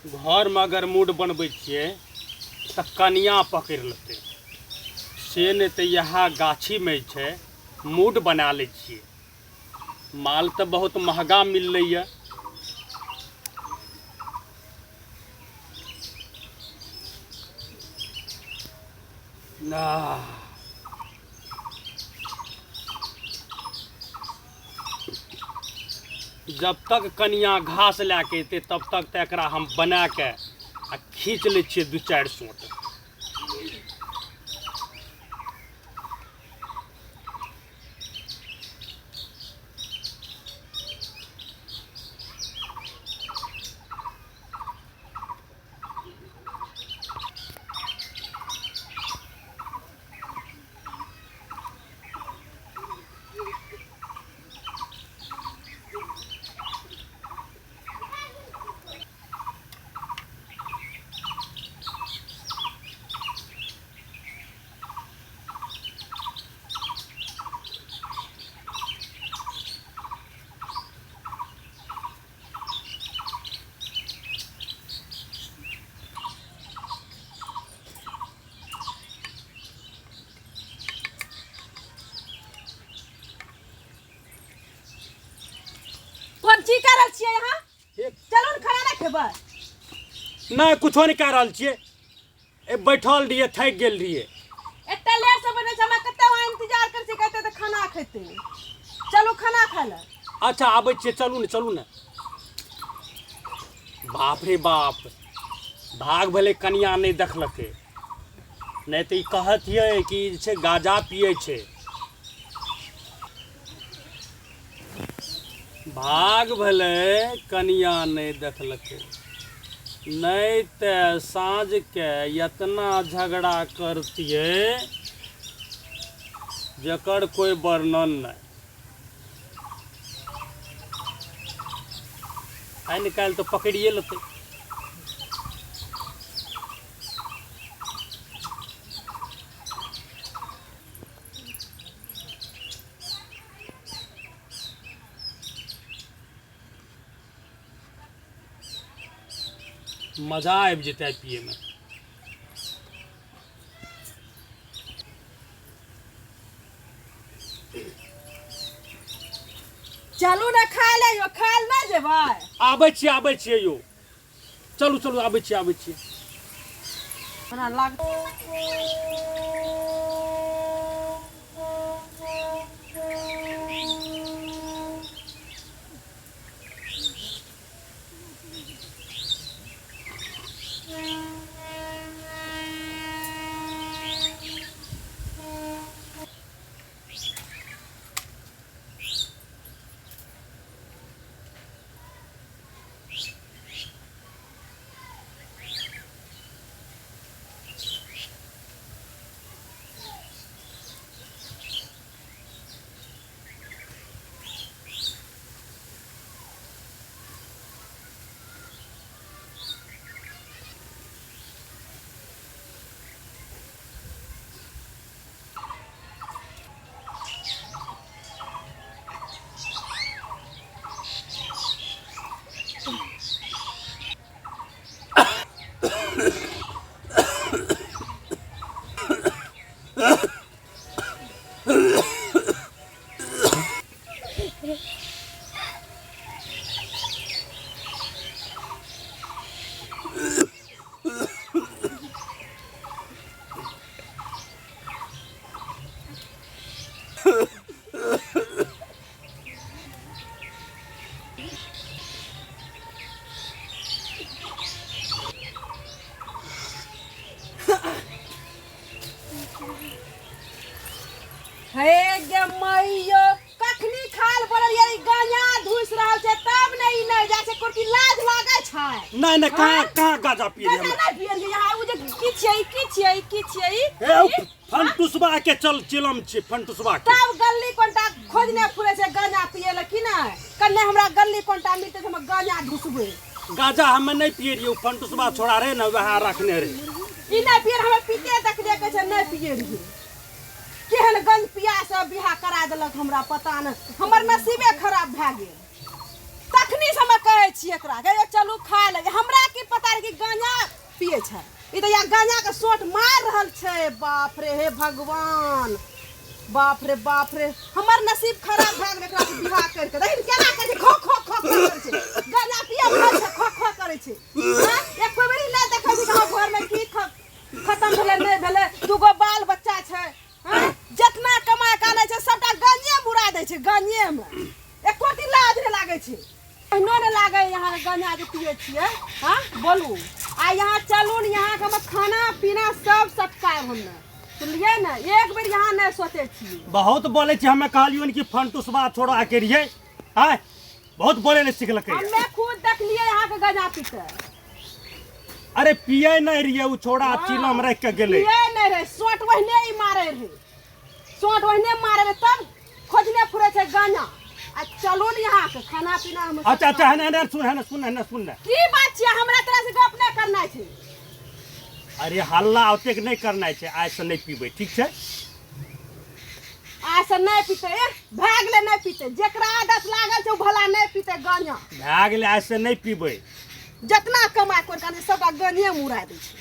घरमे अगर मूड बनबै छियै तऽ कनिआँ पकड़ि लेतै से नहि तऽ इएह गाछीमे जे छै मूड बना लै छियै माल तऽ बहुत महगा मिललैए ना जब तक कनिया घास लए के एतै तब तक तऽ एकरा हम बना के आ खींच लै छियै दू चारि सोट। कोन चीज कऽ रहल छियै अहाँ? चलू ने, खाना नहि खेबै? नहि, कुछो नहि कए रहल छियै। ए बैठल रहियै, थाकि गेल रहियै। एते लेट से बनै छै, हमरा कते वहाँ इंतजार करै छियै, कहते तऽ खाना खेतै। चलू खाना खाय लए। अच्छा, आबै छियै, चलू ने, चलू ने। बाप रे बाप, भाग भेलै कनिया नहि देखलकै, नहि तऽ ई कहतियै कि जे छै गाजा पियै छै। भाग भेलै कनिया नहि देखलकै, नहि तऽ साँझके एतना झगड़ा करतियै जकर कोइ वर्णन नहि। आइ ने काल्हि तऽ पकड़िए लेतै। मजा आबि जेतै आइ पियैमे। चलू ने खाय ले यौ, खाय ले नहि जेबै? आबै छियै, आबै छियै यौ, चलू चलू, आबै छियै, आबै छियै। हमरा लाग हे गे मैयो, कखनी खाल बोलल यार, ई गांजा धुस रहल छै तब ने ई नहि जाइ छै। कुर्ती लाज लागै छै? नहि नहि, कहाँ कहाँ गाजा पिए? गांजा नहि पियलियै यहाँ। ओ जे की छियै, ई की छियै, ई की छियै ई? हे, ओ फंटुसबा के चल चिलम छै फंटुसबा के। तब गल्ली कोनटा खोजने फुरे छै गांजा पिए लए की नहि? कन्ने हमरा गल्ली कोनटा मिलतै तऽ हम गांजा घुसबै। गाजा हमे नहि पिए रहियै, ओ फंटुसबा छोड़ा रहे ने, वएह रखने रहे। ई नहि पिए, हमे पीते देखलियै, कहै छै नहि पिए रहियै। केहन गंज पिया से बियाह करा देलक हमरा, पता नहि, हमर नसीबे खराब भए गेल। तखनी से हमे कहै छियै एकरा, गे चलू खाय ले। हमरा की पता बाप रे, हे भगवान, बाप रे बाप रे, हमर नसीब खराब भए गेलै एकरा से बियाह करि के। देखी ने केना करै छै, खो खो खो खो करै छै, गांजा पिए खाइ छै, खो खो करै छै। हँ? एको बेरी नहि देखै छै कि हँ घरमे की खतम भेलै नहि भेलै। दूगो बाल बच्चा छै। हँ? जितना कमा के आनै छै सबटा गंजे उड़ा दै छै। गंजेमे एको दिन लाज नहि लागै छै, एहनो नहि लागै यहाँ गंजा जे पियै छियै। हँ बोलू, आ यहाँ चलू ने, यहाँके हम खाना पीना सब सटकायब हमे, सुनलियै ने? एक बेर यहाँ नहि सोचै छियै। बहुत बोलै छी। हमे कहलियो कि फंटुसबा छोड़ा के रहियै, आय बहुत बोले ले सिखलकै। हमे खुद देखलियै यहाँ के गंजा पीते। अरे पिए नहीं रहियै, उ छोड़ा चिलम राखि के गेलै। पिए नहीं रहे, सोट ओहने ही मारे रहे, सोट ओहने मारे रहे, तब खोजने फुरे छै गाना। आ चलू ने यहाँ के खाना पीना हम। अच्छा अच्छा, हने हने सुन, हने सुन, हने सुन ने। की बात छियै? हमरा तोरा से गप नहि करना छै। अरे हल्ला ओतेक नहि करनाइ छै। आइ से नहि पीबै, ठीक छै? आइ से नहि पीते। ए भए गेलै, नहि पीते। जेकरा आदत लागल छै ओ भला नहि पीते गाना? भए गेलै, आइ से नहि पीबै। जितना कमाइ कोइ काने सबटा गने मुड़ा दै छै।